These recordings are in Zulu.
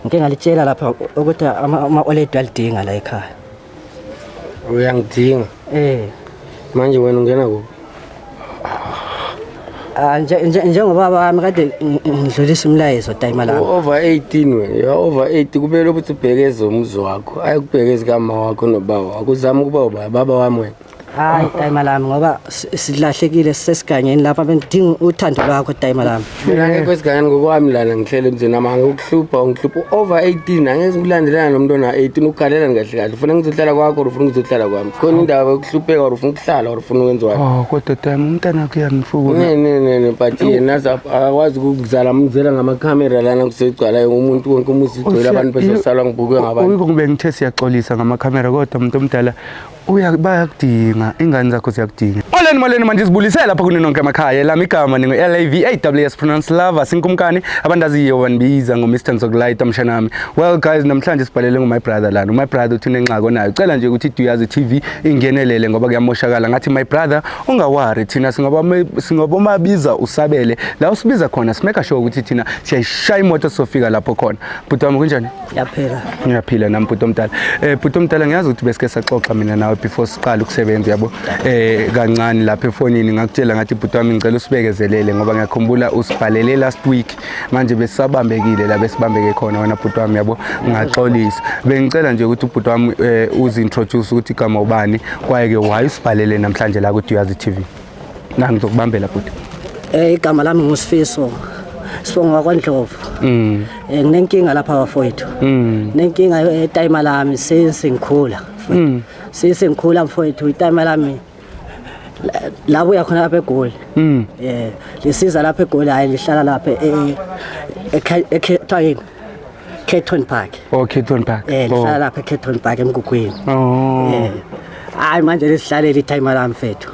Ngike ngalitshela lapha ukuthi ama-oledi alidinga la ekhaya. Uyangidinga. Eh. Manje wena ungena kuphi? Ah, njengobaba wami kade ngidlulisa umlayezo timer lami. Over 18 wena. You are over 8 kumele ukuthi ubhekeze umuzi wakho. Ayikubhekezi kama wakho nobaba wakho. Uzama ukuba ubaba baba wami wena. Hayi timer lami ngoba silahlekile sisesigangeni lapha, bengidinga uthando lwakho, timer lami. Mina ngekho esigangeni ngokwami lana, ngihlele emzini nami, angikuhlupha, ungihlupha over 18, angeke ukulandelana nomuntu ona 18. Ugalelani kahle kahle? Ufuna ngizohlala kwakho or ufuna ngizohlala kwami? Khona indaba yokuhlupheka or ufuna ukuhlala or ufuna ukwenziwani? Oh, kodwa time umntana wakho uyangifuna. Ne ne ne ne, but yena akakwazi ukuzala, mzela ngamakhamera lana kusegcwala umuntu wonke, umuzi ugcwele abantu, bezosalwa ngibukwe ngabantu. Uyiko ngibe ngithe siyaxolisa ngamakhamera, kodwa umuntu omdala uya bayakudinga, ingane zakho ziyakudinga. Molweni, molweni, manje sibulisele lapha kuni nonke emakhaya. Lami igama ningu L A V A W S, pronounce lava sinkumkani, abandaziyo bandibiza ngo Mr Nzokulayita mshanami. Well guys, namhlanje sibhalele ngu my brother lana. My brother uthi unengxaki onayo. Cela nje ukuthi Duyazi TV ingenelele ngoba kuyamoshakala. Ngathi, my brother, ungawari, thina singabomabiza usabele. La usibiza khona simake sure ukuthi thina siyayishaya imoto, sofika lapho khona. Bhuti wami, kunjani? Yaphela. Ngiyaphila nami, bhuti omdala. Bhuti omdala, ngiyazi ukuthi besike saxoxa mina nawe before siqala ukusebenza, yabo. Kancane lapha efonini ngakutshela ngathi, bhuti wami, ngicela usibekezelele ngoba ngiyakhumbula usibhalele last week. Manje besabambekile la besibambeke khona wena bhuti wami, yabo. Ngaxolisa. Bengicela nje ukuthi ubhuti wami uzi-introduce ukuthi igama ubani, kwaye ke why usibhalele namhlanje la ku Duyazi TV. Na ngizokubambela, bhuti. Igama lami nguSifiso. Sibonga kwaNdlovu. Nginenkinga lapha, bafowethu. Nenkinga etimer lami since ngikhula. Since ngikhula, mfowethu, itimer lami labuya khona lapha eGoli. Lisiza lapha eGoli, hayi, lihlala lapha e yini? Kempton Park. Oh, Kempton Park. Lihlala lapha eKempton Park emgugwini. Oh. Hayi, manje lisihlalele itimer lami, mfethu.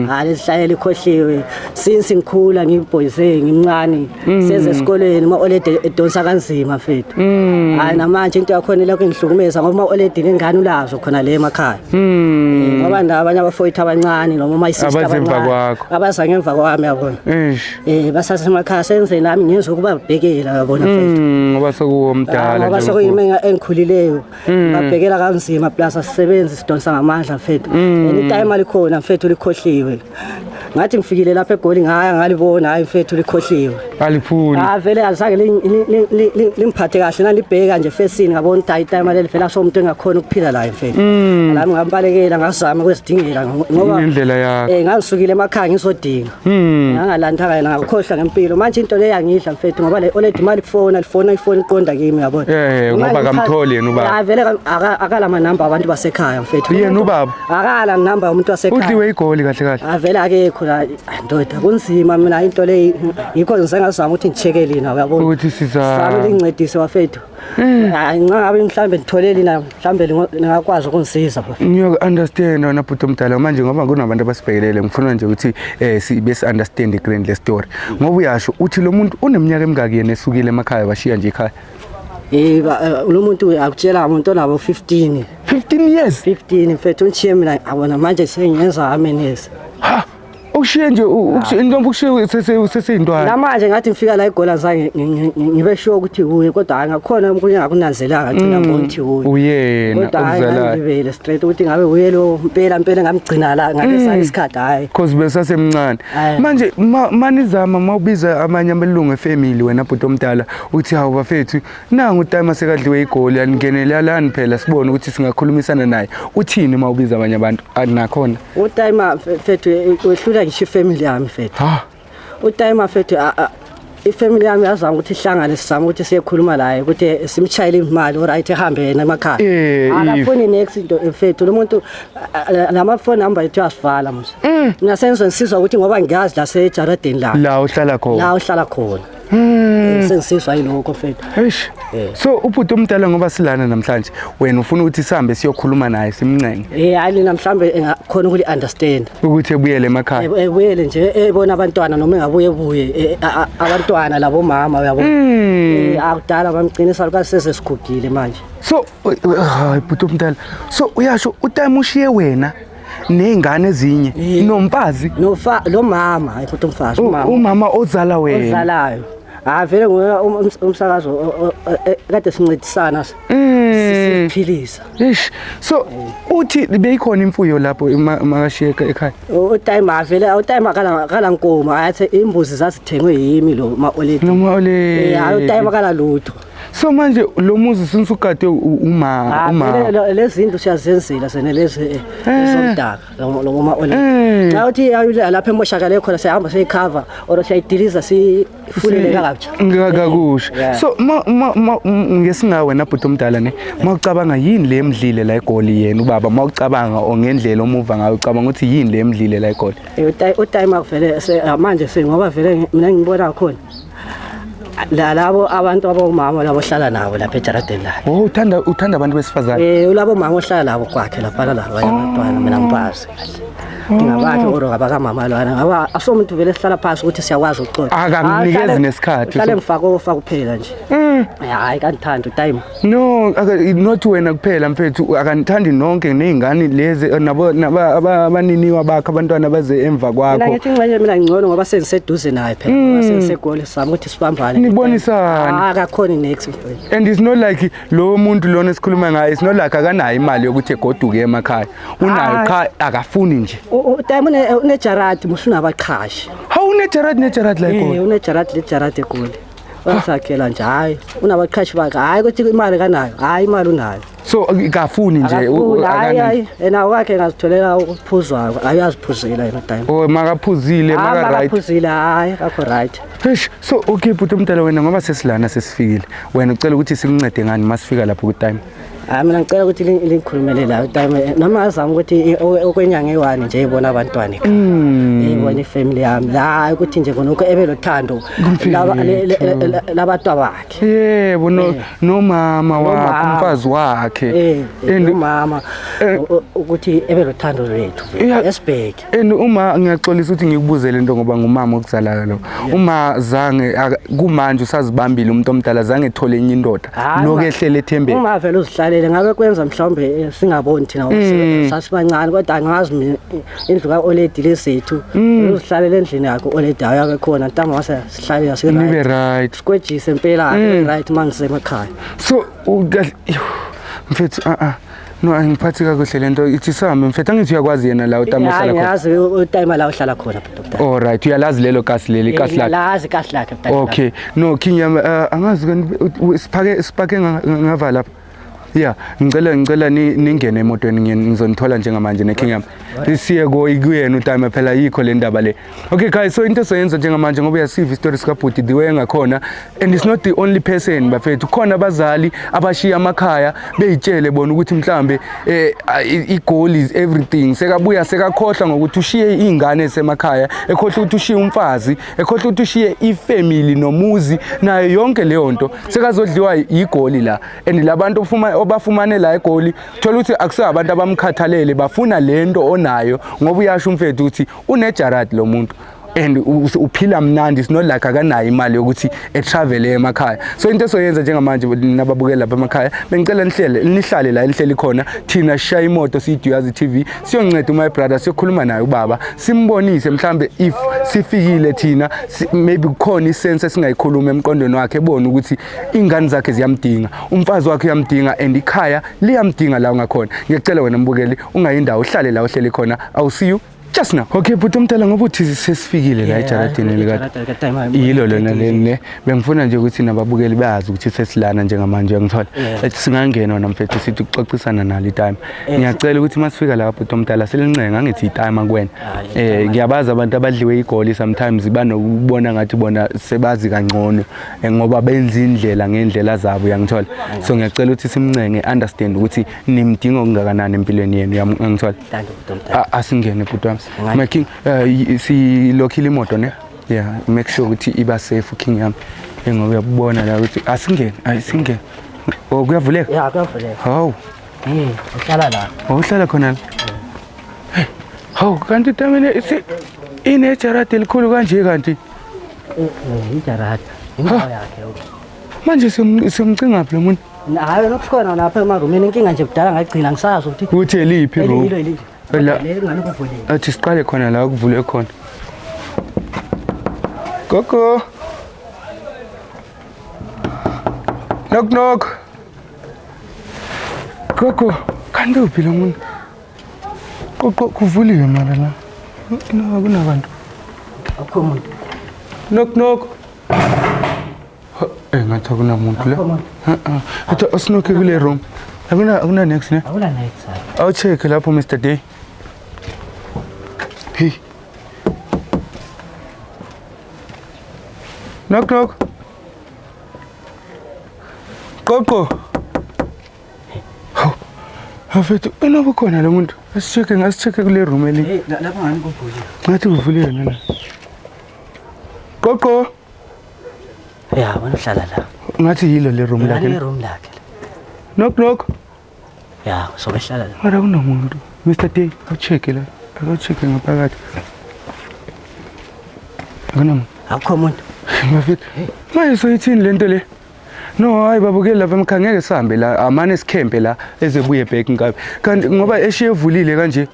Hayi, lisihlalele, ikhohliwe. Since ngikhula ngibhoyise ngimncane, seze esikoleni ma oledi edonsa kanzima, mfethu. Hayi, namanje into yakhona lokho ingihlukumeza ngoba ma oledi lengane ulazo khona le emakhaya. Ngoba nabanye abafowethu abancane noma my sister Abaza emva abancane kwakho. abaza ngemva kwami, yabona. Eish. Basasemakhaya, senze nami ngizwe ukubabhekela, yabona, mfethu. Ngoba sekuwomdala Ngoba nje. sekuyimi engikhulileyo, babhekela kanzima, plus asisebenzi, sidonsa ngamandla, mfethu. And itimer likhona, mfethu, likhohliwe. Ngathi ngifikile lapha eGoli, ngaya ngalibona, hayi mfethu, likhohliwe. Alifuni. Ah, vele azange limphathe kahle, nalibheka nje fesini ngabona ukuthi hayi, itimer leli vele asomuntu engakhona ukuphila la, mfethu. Lami ngambalekela, ngazama kwezidingela ngoba Indlela yakho. Ngangisukile emakhaya ngizodinga. Ngangalandanga yena, ngakhohlwa ngempilo. Manje into le yangidla, mfethu, ngoba le oledi imali kufona lifona ifoni iqonda kimi, yabona. Ngoba Manje akamtholi yena ubaba. Ah, vele akala manamba abantu basekhaya, mfethu. Yena ubaba? Akala namba yomuntu wasekhaya. Udliwe igoli kahle kahle. Ah, vele akekho la. Ah, ndoda, kunzima mina into le, yikho ngisengazama ukuthi ngicheke lina, uyabona. Ukuthi Sami lingincedise, bafethu. Hayi, ngabe mhlambe ngithole lina, mhlambe ningakwazi ukungisiza, bafethu. Ngiyoku-understand wena, bhuti omdala. Manje ngoba kunabantu abasibhekelele, ngifuna nje ukuthi sibe si-understand i-grand le story, ngoba uyasho uthi lo muntu uneminyaka emingaki yena esukile emakhaya, washiya nje ikhaya? Lo muntu akutshela umuntu onabo 15. 15 years? 15, mfethu, ungishiye mina, abona manje sengiyenza how many years. Ha, ukushiye nje, ukushiye ntombi, ukushiye seseyintwana. Namanje ngathi ngifika la eGoli azange ngibe sure ukuthi uye, kodwa hayi, ngakhona okunye ngakunanzelanga, ngagcina ngibona ukuthi uye. Uyena Kodwa hayi, okuzalayo. ngangibele straight ukuthi ngabe uye lo mpela mpela ngamgcina la ngalesa isikhathi, hayi. Cause besasemncane. Hhayi. Manje manizama mawubiza amanye amalungu efamily wena, bhuti omdala, uthi, hawu bafethu, nangu utimer sekadliwe igoli, aningenelelani phela sibone ukuthi singakhulumisana naye, uthini uma ubiza abanye abantu nakhona? Utimer, mfethu, wehlula ngisho ifamily yami, mfethu. Ha. Utimer, mfethu, ifamily yami yazama ukuthi ihlangane, sizama ukuthi siyekhuluma laye ukuthi simshayele imali, alright, ehambe yena emakhaya. Akafuni next into, mfethu, lo muntu nama phone number yethu uyasivala mos. Mina senzo ngisizwa ukuthi ngoba ngiyazi la sejaradeni la la uhlala khona. La uhlala khona. Sengisizwa yilokho, mfethu. Eish. So ubhuti omdala, ngoba silana namhlanje, wena ufuna ukuthi sihambe siyokhuluma naye, simncenge? Hayi, nina mhlambe engakhona ukuli understand. Ukuthi ebuyele emakhaya. Ebuyele nje, ebona abantwana, noma engabuye ebuye abantwana labo mama, uyabona. Akudala bamqinisa lukasese sigugile manje. So hayi, bhuti omdala, so uyasho utimer ushiye wena ney'ngane ezinye nomfazi? Nofa lo mama, hayi futhi umfazi, umama. Umama ozala wena. Ozalayo. Ah, vele nguye umsakazo kade sincedisana siphilisa. Eish, so uthi beyikhona imfuyo lapho makashiye ekhaya? Utime vele, utime akala nkomo, athi imbuzi zazithengwe yimi lo ma-oledi. Noma ole. Eh, utime akala lutho. So manje lo muzi since ugade uma Ah, uma vele lezi zinto siyazenzela sene lezi ezomdaka lo ma-oledi. Nxa uthi lapha emoshakale khona siyahamba siyikhava or siyayidiliza sifulele kakatsha. Ngakakusho. So ma ma ngesingawe wena bhuti omdala ne, mawucabanga yini le emdlile la eGoli yena ubaba, mawucabanga ngendlela omuva ngayo, ucabanga ukuthi yini le emdlile la eGoli? Utime vele manje sengoba vele mina ngibona khona la labo abantu abomama labo hlala nabo lapha ejaradeni lakhe. Oh, uthanda abantu besifazane. Eh, ulabo mama ohlala nabo kwakhe lapha la abantwana mina ngibazi kahle. Ngingabakhe or ngabakamama lwana ngoba asomuntu vele sihlala phansi ukuthi siyakwazi ukuxoxa. Akakunikezi nesikhathi. Uhlale ngifaka ofa kuphela nje. Hayi, kanithandi utime. No, not wena kuphela mfethu, akanithandi nonke nezingane lezi nabo abaniniwa bakhe, abantwana baze emva Mina kwakho. ngithi ingxenye mina ngcono ngoba sengiseduze naye phela, ngoba sengisegoli sami ukuthi sibambane. Nibonisane. Ah, akakhoni next mfethu. And it's not like lo muntu lona esikhuluma ngaye, it's not like akanayo imali yokuthi egoduke emakhaya. Unayo, cha akafuni nje. Utime unejaradi musunabaqhashi. Hawu, unejaradi nejaradi la Eh, eGoli. unejaradi lejaradi eGoli. Wasakhela nje, hayi unabaqhashi bakhe, hayi ukuthi imali kanayo, hayi imali unayo. So kafuni nje. Akafuni, hayi hayi yena wakhe ngazitholela ukuphuzwayo, ayaziphuzela yena time. Oh, makaphuzile, maka right. Makaphuzile, hayi akho right. Eish, so okay bhuti omdala, wena ngoba sesilana sesifikile. Wena ucela ukuthi sikuncede ngani masifika lapho ku time? Hayi, mina ngicela ukuthi lingikhulumele la utime, noma azame ukuthi okwenyanga eyi-1 nje ibona abantwana ekhaya, ibona ifamily yami la, ukuthi nje khonokho ebe lothando labantu bakhe. Yebo, no nomama wakhe, umfazi wakhe. Eh, umama ukuthi ebe lothando lwethu esibheke. And uma ngiyaxolisa ukuthi ngikubuze lento ngoba ngumama okuzalayo lo. Uma zange kumanje usazibambile umuntu omdala, zange ethole enye indoda lokho ehlele ethembeni. Uma vele uzihlalele ngabe kwenza mhlawumbe singaboni thina sasibancane, kodwa angazi mina indlu ka-oledi lezethu, uzihlalele endlini yakhe u-oledi ayabe khona ntamba wase sihlalela si Nibe right. sikwejise impela right uma ngisemakhaya. So mfethu, no, angiphathi kakuhle lento, ithi sami mfethu, angithi uyakwazi yena la utama Hayi, ohlala khona. ngiyazi utime la uhlala khona bhuti. All right, uyalazi lelo kasi, leli kasi lakhe. Ngiyazi kasi lakhe bhuti. Okay, no king yami, angazi kanti siphake ngava lapha. Yeah, ngicela ningene emotweni, ngizonithola njengamanje ne king yami. Siye kuyena utime phela, yikho le ndaba le. Okay guys, so into soyenza njengamanje ngoba uyasiva istory sika bhuti the way engakhona, and it's not the only person bafethu, khona abazali abashiya amakhaya beyitshele bona ukuthi mhlambe i-goal is everything, sekabuya sekakhohlwa ngokuthi ushiye izingane esemakhaya, ekhohlwa ukuthi ushiye umfazi, ekhohlwa ukuthi ushiye ifamily nomuzi nayo yonke leyo nto, sekazodliwa igoli la. And labantu obafumane la egoli, thola ukuthi akuseyabantu abamkhathalele, bafuna lento onayo ngoba uyasho umfethu ukuthi unejaradi lo muntu and uphila mnandi, it's not like akanayo imali yokuthi etravel emakhaya. So into esoyenza njengamanje nababukela lapha emakhaya, bengicela nihlale la nihleli khona, thina sishaya imoto siyiDuyazi TV siyonceda my brother, siyokhuluma naye ubaba, simbonise mhlambe if sifikile thina maybe kukhona isense esingayikhuluma emqondweni wakhe, ebone ukuthi ingane zakhe ziyamdinga, umfazi wakhe uyamdinga and ikhaya liyamdinga la ungakhona. Ngiyacela wena mbukeli ungayindawo, uhlale la uhleli khona. I'll see you just now. Okay bhuti omdala, ngoba uthi sesifikile la ejaradini lika yilo lona lene, bengifuna nje ukuthi nababukeli bayazi ukuthi sesilana njengamanje, uyangithola. Singangena wena mfethu sithi ukuxoxisana nalo itime. Ngiyacela ukuthi masifika la bhuti omdala silincenga, angithi itime kuwena. Ngiyabazi abantu abadliwe igoli sometimes banokubona ngathi bona sebazi kangcono ngoba benza indlela ngendlela zabo, uyangithola. So ngiyacela ukuthi simncenge, understand ukuthi nimdinga okungakanani empilweni yenu, uyangithola. Asingene bhuti wami. My king, silokhile imoto ne? Yeah, make sure ukuthi iba safe king yami. Ngoba uyabona la ukuthi asingene, ayisingene. Oh, kuyavuleka? Yeah, kuyavuleka. Hawu. Uhlala la. Oh, uhlala khona la. Hawu, kanti tamene inejaradi elikhulu kanje kanti. Ijaradi. Indawo yakhe lokho. Manje simcinga phi lo muntu? Hayi, lokukhona lapha emarumini, inkinga nje kudala ngagcina ngisazi ukuthi uthi eliphi room. Elilo. La. Ngani kuvulile? Athi siqale khona la kuvulwe khona. Gogo. Knock knock. Gogo, kanti uphi lo muntu? Qoqo kuvuliwe mara la. No, akunabantu. Akukho muntu. Knock knock. Eh, ngathi akunamuntu la. Akukho muntu. Ha. Athi asinokhe kule room. Akuna next ne? Akula next hayi. Awucheck lapho Mr Day. Hey. Knock knock. Qoqo. Hawu. Afethu enoba khona lo muntu. Asicheke ngasicheke kule room eli. Hey, lapha ngani kuvuliwe. Ngathi kuvuliwe nana. Qoqo. Ya, wena uhlala la. Ngathi yilo le room Lani lakhe. room lakhe. la. Knock knock. Ya, sobe hlala la. Mara kunomuntu. Mr Day, awucheke la. Awucheke ngaphakathi. Akunamuntu. Akukho muntu. Bafethu, manje soyithini lento le? No, hayi babukeli lapha emkhaya ngeke sihambe la, amane sikhempe la ezebuye back ngabe. Kanti ngoba eshiye evulile kanje.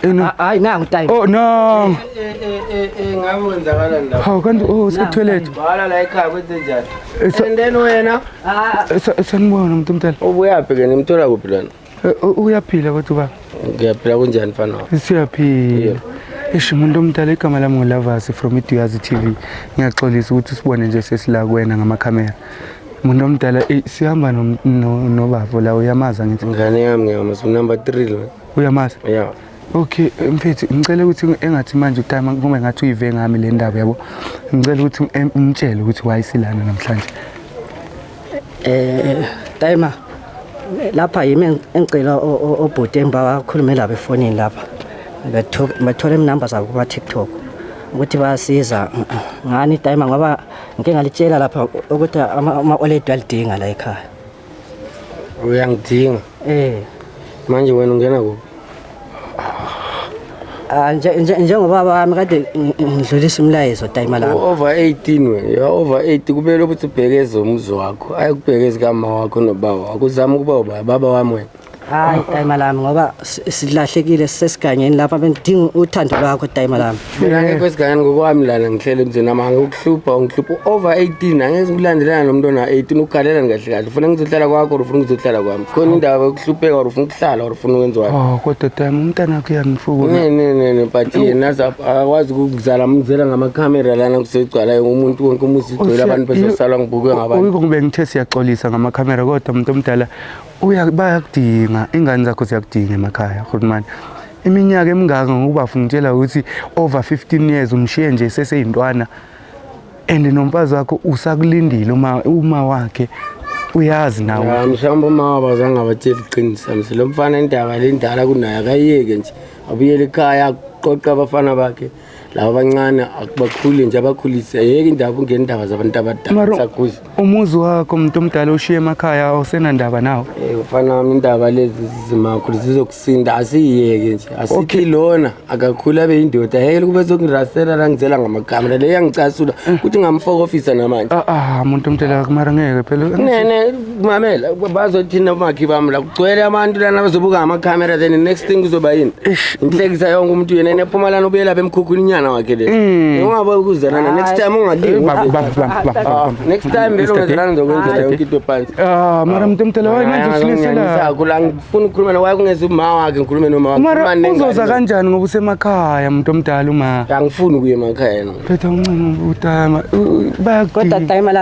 Eh no. Hayi nangu time. Oh no. Eh ngabe kwenzakalani lapho? Hawu kanti oh se toilet. Bhala la ekhaya kwenzenjani? And then wena Sanibona umuntu omdala. ubuyaphi ke nimthola kuphi lana? Uyaphila kodwa baba. Ngiyaphila kunjani mfana wami? Siyaphila. Eish umuntu omdala igama lami nguLavasi from iDuyazi TV. Ngiyaxolisa ukuthi usibone nje sesila kuwena ngamakhamera. Umuntu omdala sihamba nobaba la uyamaza ngithi. Ngane yami ngiyamazi number 3 lo. Uyamaza? Yeah. Okay, mfethu ngicela ukuthi engathi manje utime kube ngathi uyive ngami le ndaba yabo. Ngicela ukuthi umtshele ukuthi why silana namhlanje. Timer. Lapha yimi engicela obhuti engibakhulume labo efonini lapha. Bathola inamba zabo kuma TikTok ukuthi bayasiza ngani timer ngoba ngike ngalitshela lapha ukuthi ama-oledi alidinga la ekhaya. Uyangidinga. Manje wena ungena kuphi? Njengoba wami kade ngidlulisa umlayezo timer lapha. Over 18 wena, you are over 8 kumele ukuthi ubhekeze umuzi wakho. Ayikubhekezi kama wakho nobaba wakho. Uzama ukuba ubaba baba wami wena. Hayi timer lami ngoba silahlekile sisesigangeni lapha bengidinga uthando lwakho timer lami. Mina ngekho esigangeni ngokwami lana ngihlele emzini nami angikuhlupha ungihlupha over 18 angeke ngikulandelana nomuntu ona 18 ugalelani kahle kahle. Ufuna ngizohlala kwakho or ufuna ngizohlala kwami? Khona indaba yokuhlupheka or ufuna ukuhlala or ufuna ukwenziwani? Oh kodwa timer umntana wakho uyangifuka. Ne but yena akwazi ukuzala mzela ngamakhamera lana kusegcwala umuntu wonke umuzi ugcwele abantu bezosalwa ngibukwe ngabantu. Uyiko ngibe ngithe siyaxolisa ngamakhamera kodwa umuntu omdala bayakudinga ingane zakho ziyakudinga emakhaya khulumani. Iminyaka emingaka ngokuba ngitshela ukuthi over 15 years umshiye nje seseyintwana and nomfazi wakho usakulindile uma wakhe uyazi nawe. Mhlawumbe uma wabazange abatshela iqiniso mse lo mfana indaba lendala kunaye akayiyeke nje abuyele ekhaya aqoqa abafana bakhe laba abancane akubakhule nje abakhulise yeke indaba ungena indaba zabantu abadala sakuze. Umuzi wakho umuntu omdala ushiye emakhaya awusenandaba nawo. Mfana wami indaba lezi zimakhulu zizokusinda asiyeke nje asithi lona akakhula abe indoda yeke kube sokungirasela la ngizela ngamakhamera le yangicasula ukuthi ngamfaka officer namanje. Umuntu omdala mara ngeke phela. Ne mamela bazothina umakhi bami la kugcwele abantu lana bazobuka ngamakhamera then the next thing kuzoba yini? Inhlekisa yonke umuntu yena ephuma lana ubuyela lapha emkhukhwini inyana wakhe le. Ungabe ukuzalana next time ungalingi. Next time vele ungazalana ngizokwenzela yonke into phansi. Mara umuntu omdala wayi manje usilisela. Sakho la ngifuna ukukhuluma nawe kungeze uma wakhe ngikhulume noma wakhe. Mara uzoza kanjani ngoba usemakhaya umuntu omdala uma? Angifuni ukuya emakhaya no. Phetha uncane utama bayakudinga. Kodwa timer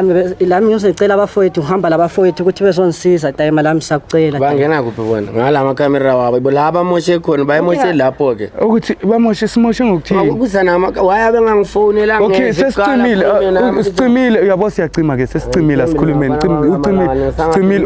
lami ngizocela abafowethu ngihamba labafowethu ukuthi bezongisiza timer lami sakucela. Bangena kuphi bona? Ngala amakhamera wabo la abamoshe khona bayamoshe lapho ke. Ukuthi bamoshe simoshe ngokuthini? Ukuzana waya bengangifonela ngeke. Okay sesicimile sicimile uyabo siyacima ke sesicimile asikhulumeni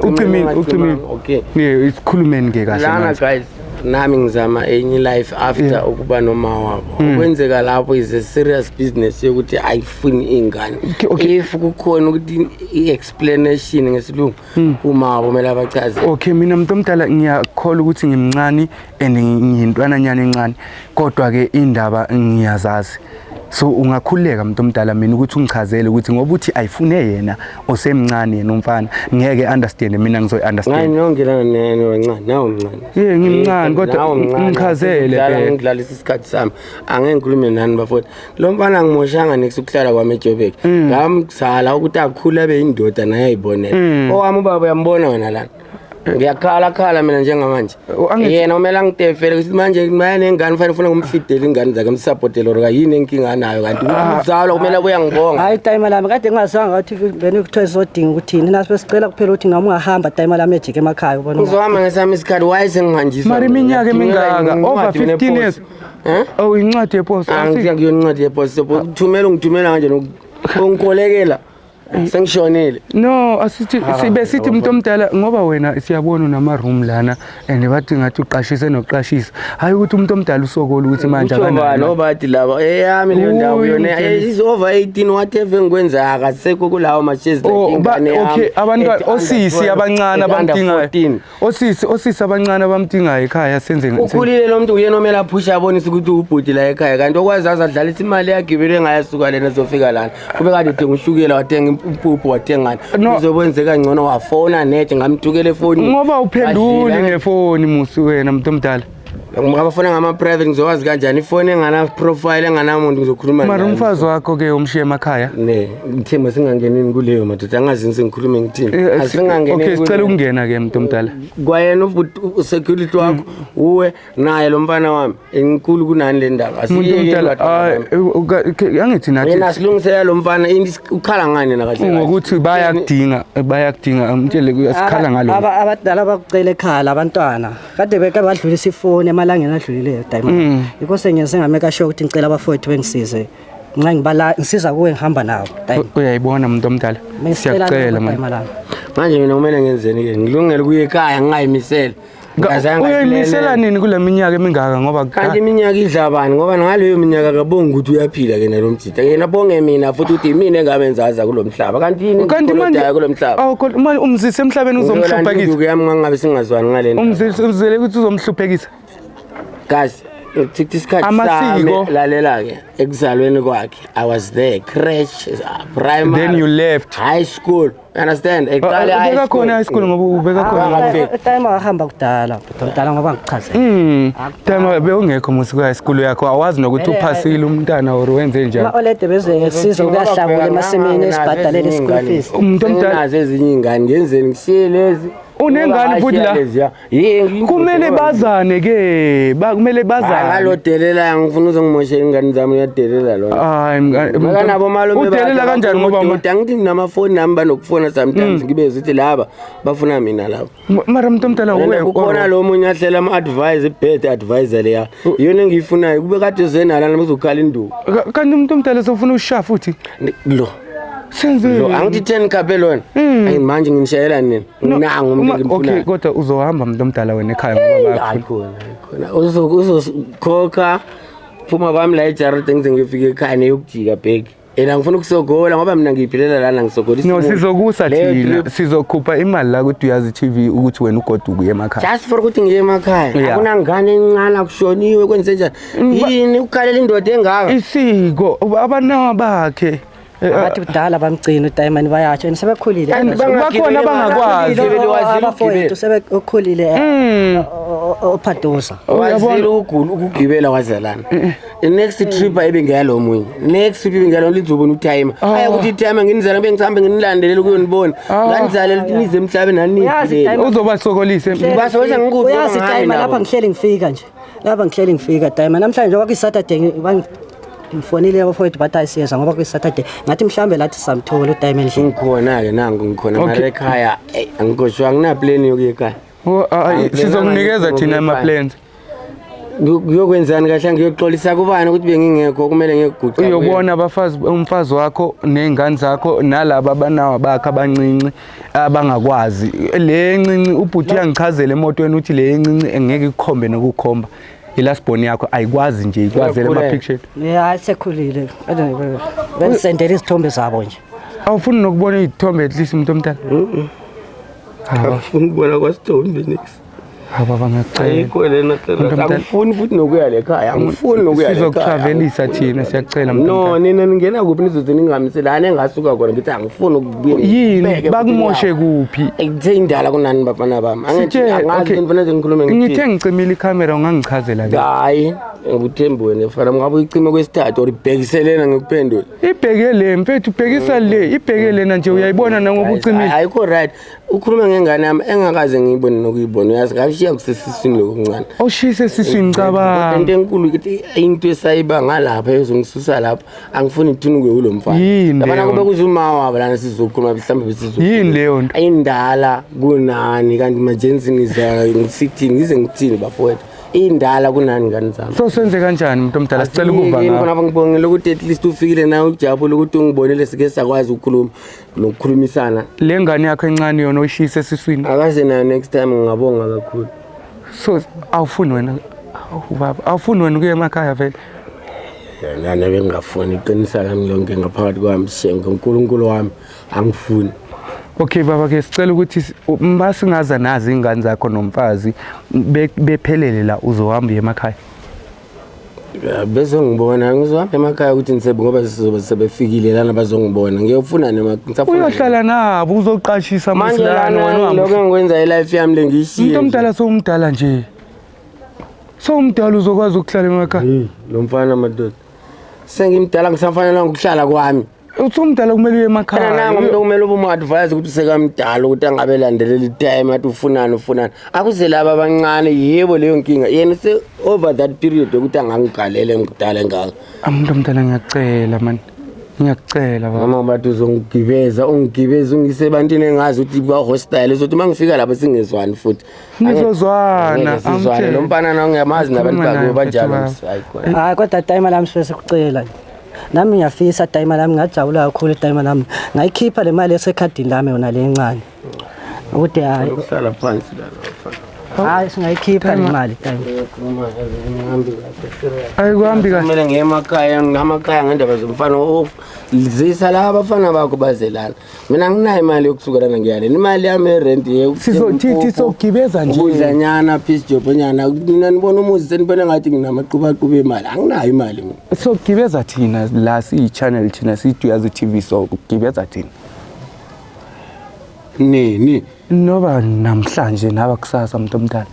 ucimile ucimile. Okay. Yeah isikhulumeni ke kahle manje. Lana guys nami ngizama enye life after ukuba noma wabo. Okwenzeka lapho is a serious business yokuthi ayifuni ingane. If kukhona ukuthi i-explanation ngesilungu uma wabo kumele abachaze. Okay mina umuntu omdala ngiyakholwa ukuthi ngimncane and ngiyintwana nyana encane kodwa ke indaba ngiyazazi. So ungakhululeka muntu omdala mina ukuthi ungichazele ukuthi ngoba uthi ayifune yena osemncane yena umfana ngeke understand, mina Ngayi ngizoyi-understand. Nonke lana nene wancane, nawe mncane. Ye, ngimncane, kodwa Nawe mncane. ngichazele Ngidlala- phela. Ngidlalisa isikhathi sami, angeke ngikhulume nani bafowethu. Lo mfana angimoshanga next ukuhlala kwami eJoburg. Ngamzala ukuthi akhule abe yindoda naye ayibonele. Owami ubaba uyambona wena lana. Ngiyakhala khala mina njengamanje. Oh, Yena kumele angitefele ukuthi manje maye nengane fanele ufuna ngumfidele ingane zakhe msupportele or yini enkinga anayo, kanti uzalwa kumele abuye angibonga. Hayi, timer lami, kade ngingazwanga ukuthi beni kuthiwe sizodinga ukuthini naso, besicela kuphela ukuthi noma ungahamba, timer lami, ejike emakhaya ubona. Ngizohamba ngesami isikhathi, why sengihanjiswa? Mara iminyaka emingaka, over 15 years. Eh? Oh, incwadi yeposo. Angithi akuyona incwadi yeposi, uthumela ungithumela kanje ungikolekela sengishonile. No, asithi sibe sithi umuntu omdala ngoba wena siyabona unama-room lana and bathi ngathi uqashise nokuqashisa, hayi ukuthi umuntu omdala usokola ukuthi manje Utsho bani? akanayo. Obathi laba eyami leyo ndawo Uy, yona umtshele. is over 18, whatever engikwenzayo akasekho kulawo mashezi. Oh, okay, abantwana osisi abancane abamdingayo, osisi abancane abamdingayo ekhaya, senze Ukhulile lo muntu, uyena omele aphushe abonise ukuthi ubhuti la ekhaya, kanti okwazi aze adlalisa imali eyagibele ngayasuka lena zofika lana kube kade uthenga ushukela, wathenga impuphu, wathengani. No. Uzokwenzeka ngcono wafona net ngamthukela efonini. Ngoba uphenduli Badlile. ngefoni musi wena muntu omdala. Abafona ngama-private, ngizokwazi kanjani ifoni engana-profile enganamuntu ngizokhuluma Mara naye? umfazi wakho ke umshiye emakhaya? Ne ngithemba singangenini kuleyo madoda, angazi sengikhulume ngithini. Asingangeneni Okay, sicela kuleyo. ukungena ke muntu omdala. Kwayena usecurity wakho uwe naye lo mfana wami enkulu kunani le ndaba. Muntu Asiyekeni omdala, bantwana hayi, bami. angithi Yena nathi asilungisela lo mfana ukhala ngani na kahle kahle? ngokuthi bayakudinga, bayakudinga, umtshele sikhala ngalo. Abadala bakucela ekhala abantwana kade beke badlulisa ifoni emalangeni adlulileyo, Diamond, yikho sengiyenze ngameka sure ukuthi ngicela abafowethu bengisize nxa ngibala ngisiza kuwe ngihamba nawo, Diamond. Uyayibona muntu omdala, Bengisicela siyacela lokho, man. Diamond lami. Manje mina kumele ngenzeni ke? Ngilungele ukuya ekhaya ngingayimisela. Ngazange Uyoyimisela ngayiplalela. nini kule minyaka emingaka ngoba Kanti iminyaka idla bani? Ngoba ngaleyo minyaka akabongi ukuthi uyaphila ke nalo mjita, yena bonge mina futhi ukuthi yimina engamenzaza kulo mhlaba, kanti yini kanti manje engikolodayo kulo mhlaba? Awu, manje umzise emhlabeni uzomhluphekisa. Induku yami ngangabe singazwani ngale ndaba. Umzisele ukuthi uzomhluphekisa. Guys, ngithithi isikhathi Amasiko. sami, lalela-ke, ekuzalweni kwakhe I was there, crash, primary, Then you left. high school, you understand? Eqale high Ubeka khona high school ngoba ubeka khona. Ngafika. Timer wahamba kudala, kudala, ngoba ngichazela. Tema bewungekho musi ku high school yakho, awazi nokuthi Vele, uphasile umntana or wenze njani. Ama-olede bezesiza ukuyahlakula emasimini esibhadalele i-school fees. Umuntu omdala- Senginazo ezinye iy'ngane, ngenzeni ngishiye lezi? Unengane futhi la? Leziya. Yini? Kumele bazane ke, kumele bazane. Ngalo delela, ngifuna uzongimoshela ingane zami, uyadelela lona. Hayi, Makanabo malume. Udelela kanjani ngoba angithi nginamafoni nami, banokufona sometimes, ngibezwe ukuthi laba bafuna mina laba. Mara umuntu omdala Wena uwe kukhona lo munye ahlela ama-advise, i-bad advisor leya, iyona engiyifunayo kube kade uzenalana uzokhala induku. Kanti umuntu omdala sofuna ushaya futhi. Lo Senze lo angithi 10 khape lona. Ayi, manje nginishayela nini? Nangu umuntu Okay, engimfunayo. kodwa uzohamba umuntu omdala wena ekhaya ngoba Hayi bayakhula. khona, hayi khona uzokhokha phuma kwami la ejaradini ngize ngiyofika ekhaya neyokujika bheki yena, ngifuna ukusogola ngoba mina ngiyiphilela lana, ngisogolisa No, umuntu. sizokusa Leyo thina, trip, sizokhupha imali la kuthi uyazi TV ukuthi wena ugoduke uye emakhaya. Just for ukuthi ngiye emakhaya. Akunangane encane, akushoniwe, kwenze njani, yini ukukhalela indoda engaka? Isiko abanawa bakhe. Abathi kudala bamgcina uDiamond, bayatsho and sebekhulile. And bakhona abangakwazi. Ugibele, wazile Abafowethu sebekhulile, ophadosa. Wazile ukugula ukugibela wazalana. I-next trip ayibe ngeyalo munye, next trip ibe ngeyalo lizobona utimer. Aya ukuthi itimer nginizala bengihambe nginilandelele ukuyonibona, nganizalela ukuthi nize emhlabeni Uyazi, nani. Diamond. Uzobasokolise. Basokolisa ngikuphi? Uyazi, Ngoba ngihambi Diamond, nabo. lapha ngihleli ngifika nje, lapha ngihleli ngifika, Diamond, namhlanje njengoba kuyi-Saturday, ngifonile abafowethu bathi ayisiyeza ngoba kuyi-Saturday, ngathi mhlawumbe lathi samthola uDiamond endlini. Ngikhona-ke, nangu ngikhona. Okay. Mara ekhaya eyi, angikhoshwa, anginapleni yokuya ekhaya. Oh, ayi, sizokunikeza thina ama-plans. Kuyokwenzani kahle? Ngiyoxolisa kubani ukuthi bengingekho? Kumele ngiyekuguqa? Uyobona abafazi, umfazi wakho ney'ngane zakho nalaba abanawa bakhe abancinci abangakwazi le encinci. Ubhuti uyangichazela emotweni ukuthi le encinci engeke ikukhombe nokukhomba, ilasibhoni yakho ayikwazi nje ikwazele Uyakhuleka. ema-picture. Ya, hayi, sekhulile, bengisendela izithombe zabo nje. Awufuni nokubona iy'thombe at least umuntu omdala? Afuna ukubona kwasithombe next. Hawu baba, ngiyacela. Ayikho lena serious. Muntu omdala- Angifuni futhi nokuya le khaya, angifuni nokuya le khaya. Sizokutravelisa thina, siyacela muntu No, omdala. nina ningena kuphi nizoze ningihambise lana engasuka khona ngithi angifuni ukubuya. Yini Ngibheke futhi bakumoshe inyawo. kuphi? Ngithe indala kunani bafana bami. Angithi Sitshele, angazi okay. ngifuna nje ngikhulume Ngithe ngithini. ngicimile ikhamera, ungangichazela ke? Hayi, ngikuthembi wena mfana, ngabe uyicime kwesithathu or ibhekiselena ngikuphendule. Ibheke le mfethu, ubhekisa le, ibheke lena nje, uyayibona nangoba ucimile. Ayikho right. Ukhuluma ngengane yami engakaze ngiyibone nokuyibona. Uyazi ngashiya kusesiswini lokuncane. Awushise esiswini, Kodwa cabanga. into enkulu ukuthi into esayiba ngalapha ezongisusa lapha, angifuni ithunuke kulo mfana. Yini Yabona leyo kube nto? kuze uma wabo lana sizokhuluma mhlawumbe besizokhuluma. Yini leyo nto? Indala kunani kanti majensi niza ngisithini ngize ngithini bafowethu. Indala kunani ngane zami. So senze kanjani muntu omdala, sicela ukuva Yini ngakho. khona ngibongile ukuthi at least ufikile nawe, ujabule ukuthi ungibonile, sike sakwazi ukukhuluma nokukhulumisana. Le ngane yakho encane yona oyishise esiswini. Akaze nayo next time, ngingabonga kakhulu. So awufuni wena, awu baba, awufuni wena ukuya emakhaya vele? Nana bengingafuni, iqinisa lami lonke ngaphakathi kwami shenke uNkulunkulu wami, angifuni. Okay baba, ke sicela ukuthi masingaza nazi ingane zakho nomfazi bephelele la, uzohamba uye emakhaya? Ya, bezongibona, ngizohamba emakhaya ukuthi nisebe ngoba sizobe sebefikile lana, bazongibona ngiyofuna noma ngisafuna. Uyohlala nabo, uzoqashisa Manje masilana lana wena uhambe. lokho engikwenza i-life yami le ngiyishiye. Umuntu omdala, sowumdala nje, sowumdala, uzokwazi ukuhlala emakhaya. Hey, lo mfana madoda, sengimdala ngisafanelanga ukuhlala kwami. Usumdala, kumele uye Phela nangu umuntu emakhaya. okumele ube umu-advise ukuthi sekamdala ukuthi angabe elandelela i-time athi ufunani ufunani, akuze laba abancane. Yebo, leyo nkinga yena se-over that period yokuthi angangigalela ngidala engaka. Umuntu omdala, ngiyakucela mani, ngiyakucela baba. Mama bathi uzongigibeza, ungigibeza ungise ebantwini engazi ukuthi ba-hostile, sothi uma ngifika lapho singezwani futhi. Nizozwana. Angeke sizwane. Amtshele. Lo mfana na ngiyamazi nabantu Khuluma bakhe naye, banjalo. mfethu. Hayi khona. Hayi kodwa timer lami sifese sikucela, nami ngiyafisa timer lami, ngajabula kakhulu timer lami, ngayikhipha le mali esekhadini lami yona le encane ukuthi hayi. Ukuhlala phansi lana mfana. Hayi, singayikhipha le mali timer. Ngiyakhuluma, yazi, ngihambi kahle, serious. Ayikuhambi kahle. Kumele ngiye emakhaya, ngamakhaya ngendaba zomfana. Zisa la abafana bakho bazelana, mina nginayo imali yokusuka lana ngiyalena imali yami yerent. Sizothi sogibeza nje. Ukudlanyana, piece job nyana, mina nibona umuzi senibona ngathi nginamaqubaquba emali, anginayo imali mina. Sogibeza thina la, siyi-channel thina, siyiDuyazi TV, sokugibeza thina. Nini? Noba namhlanje naba kusasa, muntu omdala.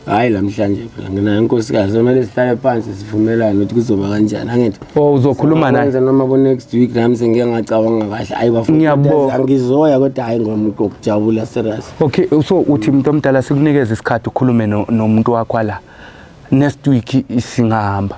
Hhayi, lamhlanje phela nginayo inkosikazi, kumele sihlale phansi sivumelane ukuthi kuzoba kanjani, angithi? O uzokhuluma naye? Kwenza noma bo-next week, nami sengike ngacabanga kahle. Hayi bafowethu, Ngiyabonga. angizoya kodwa hhayi ngokujabula, serious. Okay, so uthi muntu omdala sikunikeze isikhathi ukhulume nomuntu wakho la, next week singahamba?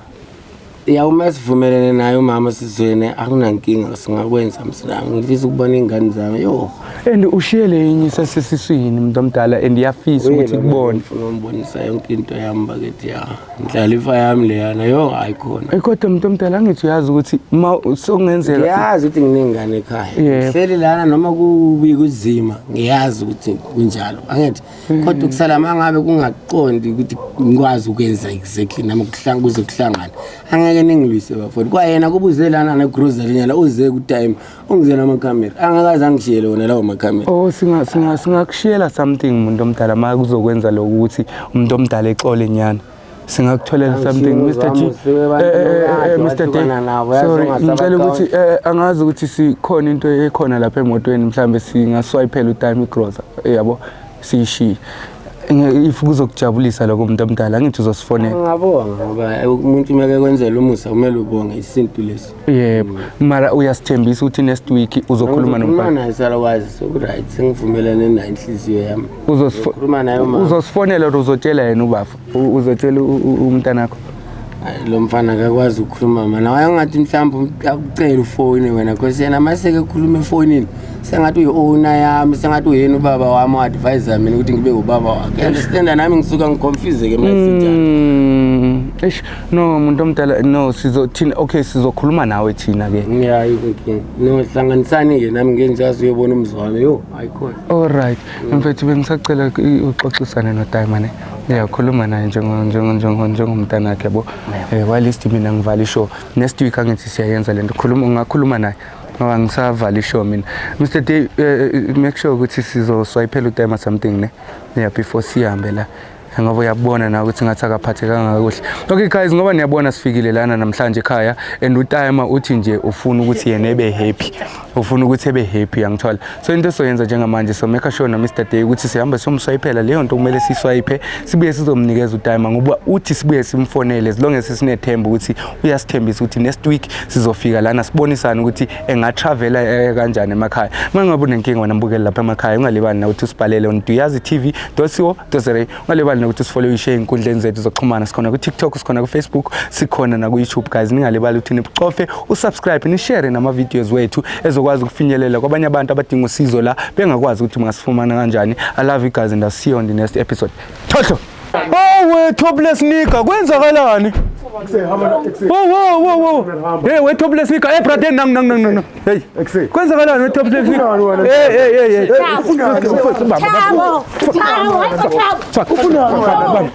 Ya, uma sivumelene naye umama sizwene, akunankinga, singakwenza msinami. Ngifisa ukubona iy'ngane zami, yo. And ushiye le enye isasesiswini, muntu omdala, and iyafisa ukuthi kubone. Ngifuna umbonisa yonke into yami bakithi, ya ndlalifa yami leyana, yo, hayi khona. Kodwa muntu omdala, angithi uyazi ukuthi ma sokungenzeka Ngiyazi ukuthi nginengane ekhaya. Ngihleli lana noma kubi kuzima, ngiyazi ukuthi kunjalo, angithi? Kodwa kusala uma ngabe kungaqondi ukuthi ngikwazi ukwenza exactly noma kuze kuhlangane, angeke ningilwise bafowethu. Kwayena kubuze lana negrocery nyana, uze ku-time ungize namakhamera, angakaze angishiyele wona lawo makhamera. Oh, singakushiyela something muntu omdala, ma kuzokwenza lokhu ukuthi umuntu omdala exole nyana. Singakutholela something, Mr G. Mr D. Sorry, ngicela ukuthi angazi ukuthi sikhona into ekhona lapha emotweni, mhlambe singaswiphela utime igrocer, yabo, siyishiye. If kuzokujabulisa lokho umuntu omdala, angithi uzosifonela. Ngingabonga ngoba umuntu uma kwenzela umusa kumele ubonge, isintu lesi. Yebo. Mara uyasithembisa ukuthi next week uzokhuluma Ngizokhuluma nomfana? naye salokwazi, soku-right, sengivumelane naye inhliziyo yami. Uzokhuluma naye umama. Uzosifonela or uzotshela yena ubafa? Uzotshela umntanakho? Hayi, lo mfana akakwazi ukukhuluma mana, wayengathi mhlawumbe akucela ufoni wena, cause yena maseke ekhuluma efonini sengathi uyi-owner yami, sengathi uyena ubaba wami, u-advise mina ukuthi ngibe ubaba wakhe, understand? Nami ngisuka ngiconfuse-ke masinjani. Eish, no muntu omdala, no, sizothina, okay, sizokhuluma nawe thina ke. Ya, ayikho inkinga, no, hlanganisani-ke nami ngenjazi uyobona umzi wami, yo, hayi khona. Alright, mfethu, bengisacela uxoxisane noDiamond. Ngiyakhuluma naye njengomntanakhe, yabo. While least mina ngivala ishow. Next week angithi siyayenza lento. Khuluma, ungakhuluma naye. Ngoba ngisavala ishow mina. Mr D, make sure ukuthi sizoswiphela utimer something ne. Yeah, before sihambe la. Ngoba uyabona na ukuthi ngathi akaphathekanga kakuhle. Okay guys, ngoba niyabona sifikile lana namhlanje ekhaya and utimer uthi nje ufuna ukuthi yena ebe happy. Ufuna ukuthi ebe happy, yangithola. So into esoyenza njengamanje, so make sure na Mr Day ukuthi sihamba siyomswiphela leyo nto kumele siswipe, sibuye sizomnikeza utimer, ngoba uthi sibuye simfonele as long as sinethemba ukuthi uyasithembisa ukuthi next week sizofika lana sibonisane ukuthi engatravela kanjani emakhaya. Uma ngabe unenkinga wena mbukeli lapha emakhaya, ungalibali na ukuthi usibhalele on duyazi tv.co.za. Ungalibali nokuthi usifollowishe ey'nkundleni zethu zokuxhumana. Sikhona ku-TikTok, sikhona ku-Facebook, sikhona naku-YouTube. Guys, ningalibali ukuthi nicofe usubscribe, nishare nama-videos wethu ezokwazi ukufinyelela kwabanye abantu abadinga usizo la bengakwazi ukuthi ungasifumana kanjani. I love you guys and I'll see you on the next episode. Thotho. Oh, we topless nigga, kwenzakalani? Wo wo wo wo, hey, we topless nigga. Hey brother, nang nang nang nang, hey, kwenzakalani we topless nigga? Hey hey hey hey. Thabo, Thabo,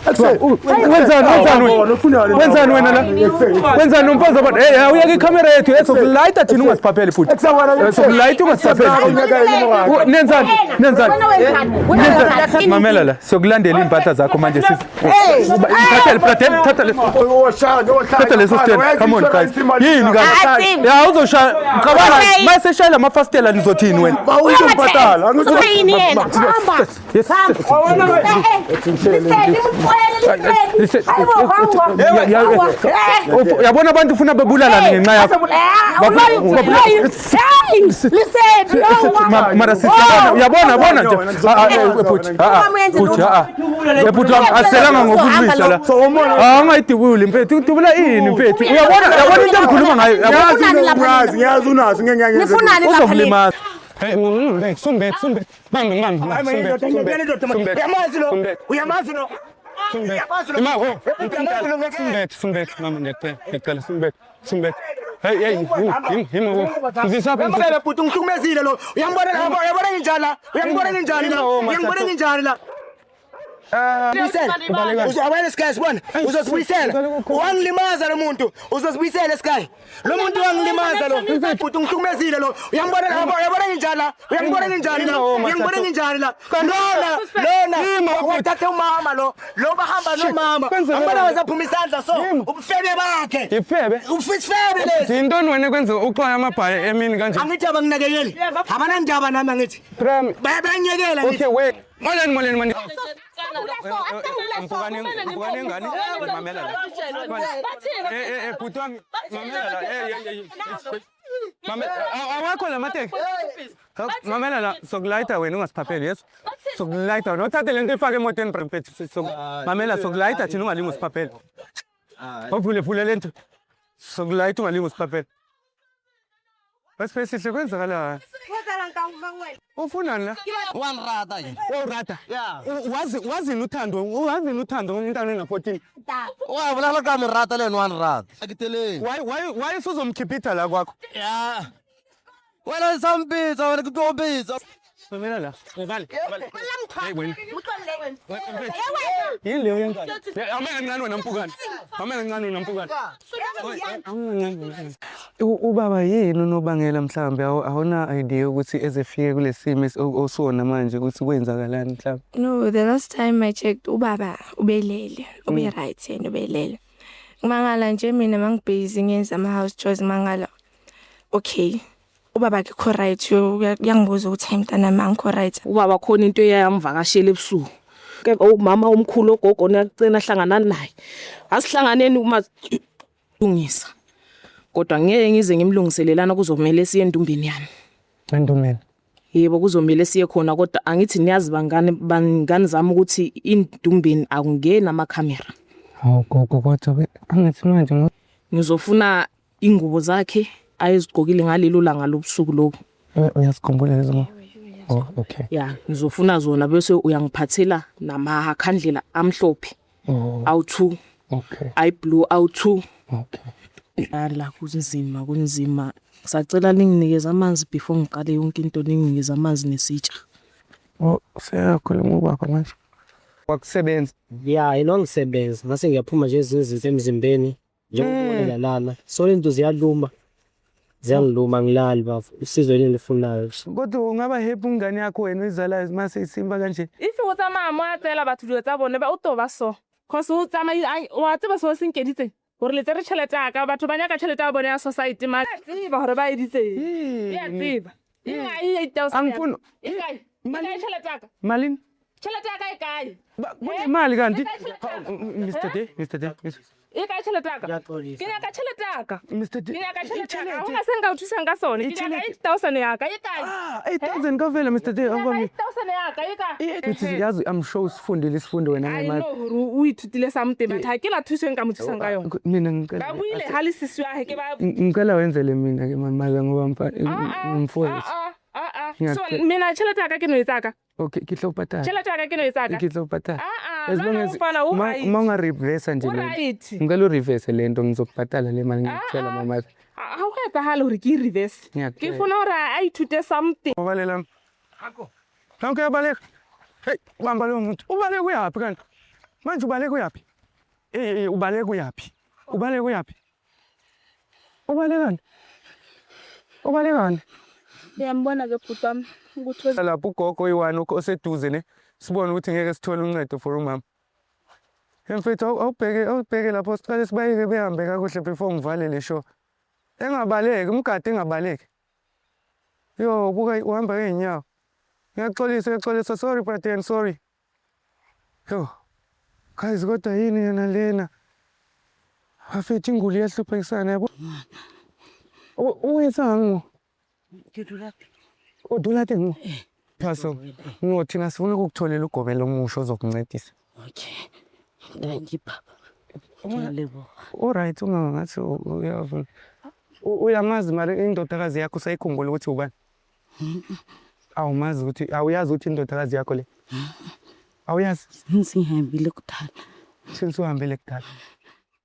Thabo. Wenzani, wenzani wena? Wenzani wena la? Wenzani umfazi abantu? Hey, uyeke ikhamera yethu esokulayita thina, ungasiphapheli futhi. Sokulayita, ungasiphapheli. Nenzani, nenzani, nenzani? Mamela la, sokulandela iy'mpahla zakho manje sisi. Thatha, brother, thatha leso, thatha leso stand. Come on guys, yini guys? Ya, uzoshaya, cabanga mase shayela amafastela, nizothini wena? Yini yena? Hamba. Yes. Hayibo, hamba. Uyabona abantu ufuna bebulalane ngenxa yakho. Mara sisi, uyabona, yabona nje. Ah, ah, eh, bhuti, ah, ah, bhuti, ah, ah. Eh, bhuti wami, asiselanga ngokulwisa la. Ah, ungayidubuli mfethu, udubula ini mfethu? Uyabona, uyabona into engikhuluma ngayo, uyabona? Nifunani lapha? Ngiyazi unazo, ngeke ngiyangenze. Nifunani lapha? Uzokulimaza. Hey, hey, sumbet, sumbet. Bambe, bambe, sumbet, sumbet, sumbet. Uyamazi lo? Sumbet. Uyamazi lo? Sumbet. Ima, oh, sumbet, sumbet, mama, ngiyacela, ngiyacela, sumbet, sumbet. Hey, hey, him, him, him, oh. Ngizisaphi? Uyambona bhuti, ungihlukumezile lo. Uyambona la, uyabona nginjani la? Uyangibona nginjani la? Uyangibona nginjani la? Buyisela. Uzobuyela eSky, sibona. Uzosibuyisela. Wangilimaza lo muntu. Uzosibuyisela eSky. Lo muntu wangilimaza lo. Bhuti, ungihlukumezile lo. Uyambona la, uyabona nginjani la? Uyangibona nginjani la? Uyangibona nginjani la? Lona, lona wathatha umama lo. Lo bahamba nomama. Ambona wazaphuma isandla so. Ubufebe bakhe. Ifebe. Ufisifebe lesi. Yintoni wena kwenza uxwaya amabhayi emini kanje? Angithi abanginakekeli. Abanandaba nami angithi. Prem. Bayabanyekela ngithi. Okay, wait. Molweni, molweni, molweni. Mpukane, mpukane ngane, mamela la. Eh eh eh, bhuti wami, mamela la. Eh eh eh. Mamela, awakho la mateki. Mamela la, sokulayita wena ungasiphapheli, yes? Sokulayita wena, uthathe lento ifake emotweni mfethu. Mamela, sokulayita thina ungalingi usiphapheli. Ovule, vule lento. Sokulayita ungalingi usiphapheli. Wesiphesihle, kwenzakala? Ufunani la? Wanrata nje. Wawurata? Yeah. Wazi wazini uthando, wazini uthando intwana ena-14? Wa bolela ka merata le ene wa nrata. Ke teleng. Why usuzomkhiphitha la kwakho? Ya. Wena sa mpitsa, wena ke tlo bitsa. Mamela la. Vale. Hey wena. Yini leyo yenzayo? Ame kancane wena mpukane. Ame kancane wena mpukane. Ubaba yini unobangela mhlambe awuna idea ukuthi ezefike kulesimo osona manje ukuthi kwenzakalani mhlambe? No, the last time I checked, ubaba ubelele, ube right yena, ubelele. Ngimangala nje mina mangibusy ngenza ama house chores, mangala. Okay. Ubaba akekho right, uyangibuza ukuthi, "Hayi mntanami, angikho right." Ubaba khona into eyayamvakashela ebusuku ke, umama omkhulu ogogo niyacina hlangana naye, asihlanganeni uma lungisa, kodwa ngeke ngize ngimlungiselelana, kuzomela siye endumbeni yami. Endumbeni? Yebo, kuzomela siye khona, kodwa angithi niyazi bangane, bangani zami, ukuthi indumbeni akungeni amakhamera. Hawu gogo, kodwa angithi manje Ngizofuna ingubo zakhe ayezigqokile ngalelo langa lobusuku lobu. Uyasikhumbula lezo? Oh, okay. Ya, ngizofuna zona bese uyangiphathela namakhandlela amhlophe Oh, awu2, ayiblue awu2. La kunzima, kunzima. Ngisacela ninginikeze amanzi before ngiqale yonke into, ninginikeze amanzi nesitsha. Oh, seyakhuluma ubaba manje. Wakusebenza. Ya, ilongisebenza ngase ngiyaphuma nje ezinye izinto emzimbeni njengokubonela lana, so lento ziyaluma. Ziyangiluma ngilali bafo. Usizo engilifunayo. Kodwa ungaba happy umngane yakho wena oyizalayo mase isimba kanje. If o tsamaya mo a tseela batho dilo tsa bone ba o to ba so. Cause o tsamaya wa tseba se o se nkeditseng. Gore le tsere tšhelete ya ka batho ba nyaka tšhelete ya bone ya society ma tseba gore ba editseng. Ya tseba. E kae 8000? Angifuni. E kae? E kae tšhelete ya ka? Malini? Tšhelete ya ka e kae? Kunemali kanti? Mr. D, Mr. D. E kae tšhelete ya ka? Ngiyaxolisa. Ke nyaka tšhelete ya ka. Mr. D. Ke nyaka tšhelete ya ka. Ha hona se nka o thusang ka sone. Ke nyaka 8000 ya ka. E kae? Ah, 8000 kavela Mr. D. Awubambe. 8000 ya ka e kae? Uthi yazi I'm sure usifundile isifundo wena I ngemali. know gore o ithutile something but ha ke la thuso e nka mo thusang ka yona. Mina ngicela Ba buile ha le sisi wa hae ke ba ngicela wenzele mina ke mama ngoba mfowethu. So mina tšhelete ya ka ke no e tsaka. Okay, ke tlo patala. Tšhelete ya ka ke no e tsaka. Ke tlo patala. Ah ah. As long as mfana u right. ma unga-reverse nje O lento. right. Ngicela u-reverse lento ngizokubhatala le mali ngiyakutshela mama. Ha ho etsahale hore ke e reverse. Ke funa hore a ithute something. Ubalela. Nanku uyabaleka. Hey, bamba lowo muntu. Ubaleka uyaphi kanti? Manje ubaleka uyaphi? Eh, ubaleka uyaphi? Ubaleka uyaphi? Ubalekani? Ubalekani? Uyambona ke bhuti wami ukuthi Lapho ugogo oyi-one oseduze ne sibone ukuthi ngeke sithole uncedo for umama. Mfethu awubheke lapho siqale sibayeke behambe kakuhle before ngivale le show. Engabaleki, umgadi engabaleki. Yo, buka uhamba ngeenyawo. Ngiyaxolisa, ngiyaxolisa, sorry brother, sorry. Yo. Guys, kodwa yini yena lena? Bafethu inguli iyahluphekisana yabo. Uwenzani? O dula teng? Phaso. No, thina sifuna ukukutholela ugobela omusha ozokuncedisa. Okay. Thank you baba. Ngiyaleboha. Alright, ungangathi uyavuma. Uyamazi mara indodakazi yakho usayikhumbula ukuthi ubani? Awumazi ukuthi awuyazi ukuthi indodakazi yakho le? Awuyazi? Sengihambile kudala. Since uhambile kudala.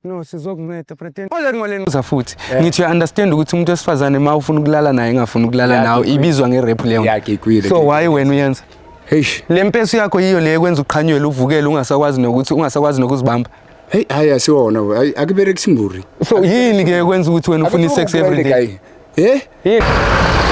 No, sizokunceda pretend. Ole ngoleni uza futhi. Ngithi uya understand ukuthi umuntu wesifazane ma ufuna ukulala naye engafuni ukulala nawe ibizwa nge-rape leyo. Yeah, So why wena uyenza? Hey. Le mpesu yakho yiyo le ekwenza uqhanyelwe uvukele ungasakwazi nokuthi ungasakwazi nokuzibamba. Hey, hayi asiwona, hayi akuberekisi mburi. So yini ke ekwenza ukuthi wena ufuna i-sex every day? Eh?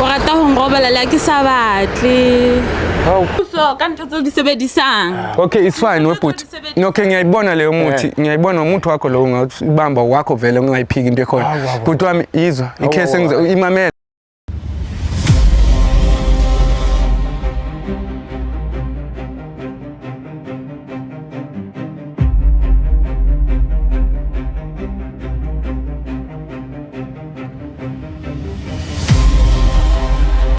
O rata ho nrobala le ha ke sa batle. Hawu. So ka ntho tseo di sebedisang. Okay, it's fine webhuti. Okay, ngiyayibona leyo muthi. Ngiyayibona umuthi wakho lo ungawubamba wakho vele ungayiphiki into ekhona. Bhuti wami izwa, ikhese imamele.